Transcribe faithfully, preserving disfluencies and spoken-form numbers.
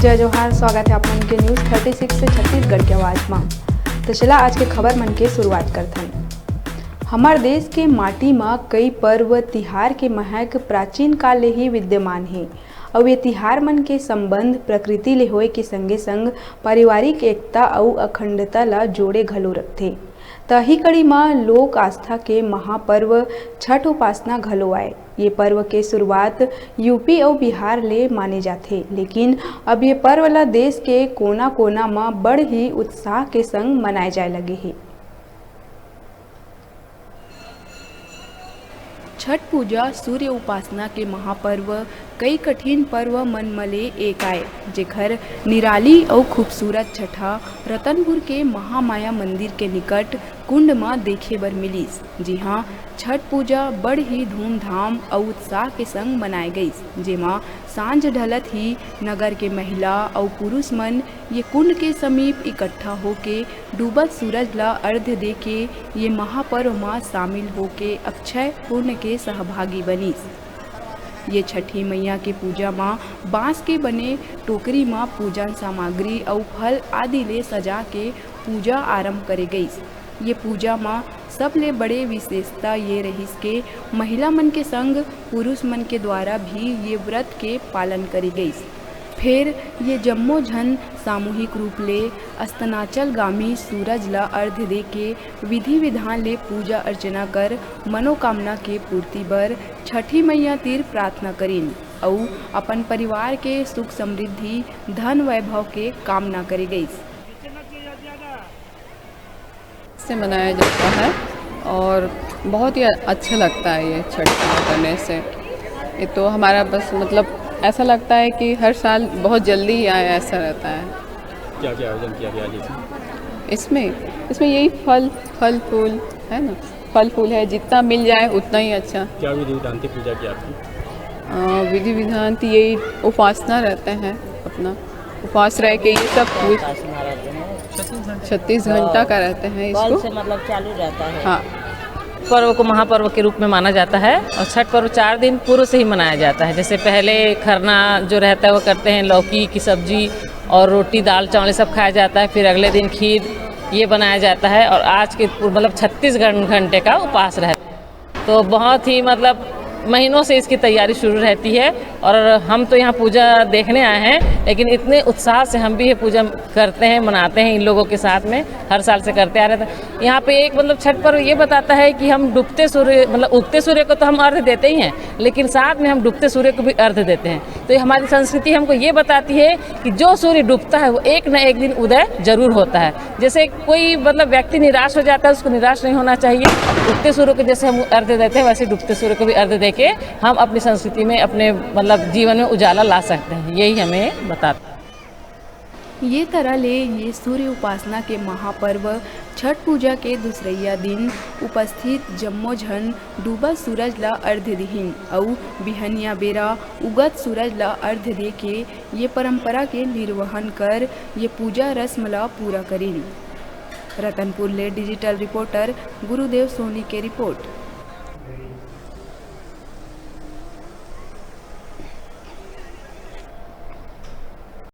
जय जोहार, स्वागत है आप मन के न्यूज़ थर्टी सिक्स से छत्तीसगढ़ के आवाज मा। तो चला आज के खबर मन के शुरुआत करथन। हमर देश के माटी मा कई पर्व तिहार के महक प्राचीन काल ले ही विद्यमान हे, अउ ये तिहार मन के संबंध प्रकृति ले होए के संगे संग पारिवारिक एकता अउ अखंडता ला जोड़े घलो रखथे। तही कड़ी मा लोक आस्था के महापर्व छठ उपासना घलो आय। ये पर्व के शुरुआत यूपी अउ बिहार ले माने जाथे, लेकिन अब ये पर्व ला देश के कोना-कोना म बड़ ही उत्साह के संग मनाए जाए लगे हे। छठ पूजा सूर्य उपासना के महापर्व कई कठिन पर्व मन म ले एक आय, जेखर निराली अउ खूबसूरत छठा रतनपुर के महामाया मंदिर के निकट कुंड म देखे बर मिलिस, जिहां छठ पूजा बड़ ही धूमधाम अउ उत्साह के संग मनाए गइस, जेमा सांझ ढलत ही नगर के महिला अउ पुरुष मन ये कुंड के समीप इकट्ठा होके डूबत सूरज ल अर्घ्य देके ये महापर्व म शामिल होके अक्षय पुण्य के सहभागी बनिस। ये छठी मैया के पूजा म बांस के बने टोकरी म पूजन सामग्री अउ फल आदि ले सजा के पूजा आरंभ करे गइस। ये पूजा म सबले बड़े विशेषता ये रहिस के महिला मन के संग पुरुष मन के द्वारा भी ये व्रत के पालन करे गइस। फेर ये जम्मो झन सामूहिक रूप ले अस्ताचलगामी सूरज ल अर्घ्य दे के विधि विधान ले पूजा अर्चना कर मनोकामना के पूर्ति बर छठी मैया तीर प्रार्थना करिन अउ अपन परिवार के सुख समृद्धि, धन वैभव के कामना करे गइस। से मनाया जाता है और बहुत ही अच्छा लगता है ये छठ पूजा करने से। ये तो हमारा बस मतलब ऐसा लगता है कि हर साल बहुत जल्दी ही आए, ऐसा रहता है। क्या क्या आयोजन किया गया है जैसे? इसमें, इसमें यही फल, फल फूल है ना, फल फूल है, जितना मिल जाए उतना ही अच्छा। क्या विधि विधान थी पूजा की आपकी? अ, विधि विधान थी यही उपासना रहते हैं अपना, उपास रह के ये सब पूज-, छत्तीस घंटा का रहते हैं कल इसको। से मतलब चालू रहता है। हाँ। पर्व को महापर्व के रूप में माना जाता है और छठ पर्व चार दिन पूर्व से ही मनाया जाता है। जैसे पहले खरना जो रहता है वो करते हैं, लौकी की सब्जी और रोटी, दाल चावल ये सब खाया जाता है। फिर अगले दिन खीर ये बनाया जाता है और आज के मतलब छत्तीस घं-, घंटे का उपास रहता है। तो बहुत ही मतलब महीनों से इसकी तैयारी शुरू रहती है और हम तो यहाँ पूजा देखने आए हैं, लेकिन इतने उत्साह से हम भी ये पूजा करते हैं, मनाते हैं इन लोगों के साथ में, हर साल से करते आ रहे थे। यहाँ पे एक मतलब छठ पर्व ये बताता है कि हम डूबते सूर्य, मतलब उगते सूर्य को तो हम अर्घ देते ही हैं, लेकिन साथ में हम डूबते सूर्य को भी अर्घ देते हैं। तो ये हमारी संस्कृति हमको ये बताती है कि जो सूर्य डूबता है वो एक न एक दिन उदय जरूर होता है। जैसे कोई मतलब व्यक्ति निराश हो जाता है, उसको निराश नहीं होना चाहिए। उगते सूर्य को जैसे हम अर्घ देते हैं, वैसे डूबते सूर्य को भी अर्घ देके हम अपनी संस्कृति में, अपने मतलब जीवन में उजाला ला सकते हैं। यही हमें बताता है। ये तरह ले ये सूर्य उपासना के महापर्व छठ पूजा के दूसरइया दिन उपस्थित जम्मो झन डूबत सूरज ल अर्घ्य दिहिन अउ बिहनिया बेरा उगत सूरज ल अर्घ्य दे के ये परंपरा के निर्वहन कर ये पूजा रस्म ल पूरा करिन। रतनपुर ले डिजिटल रिपोर्टर गुरुदेव सोनी के रिपोर्ट।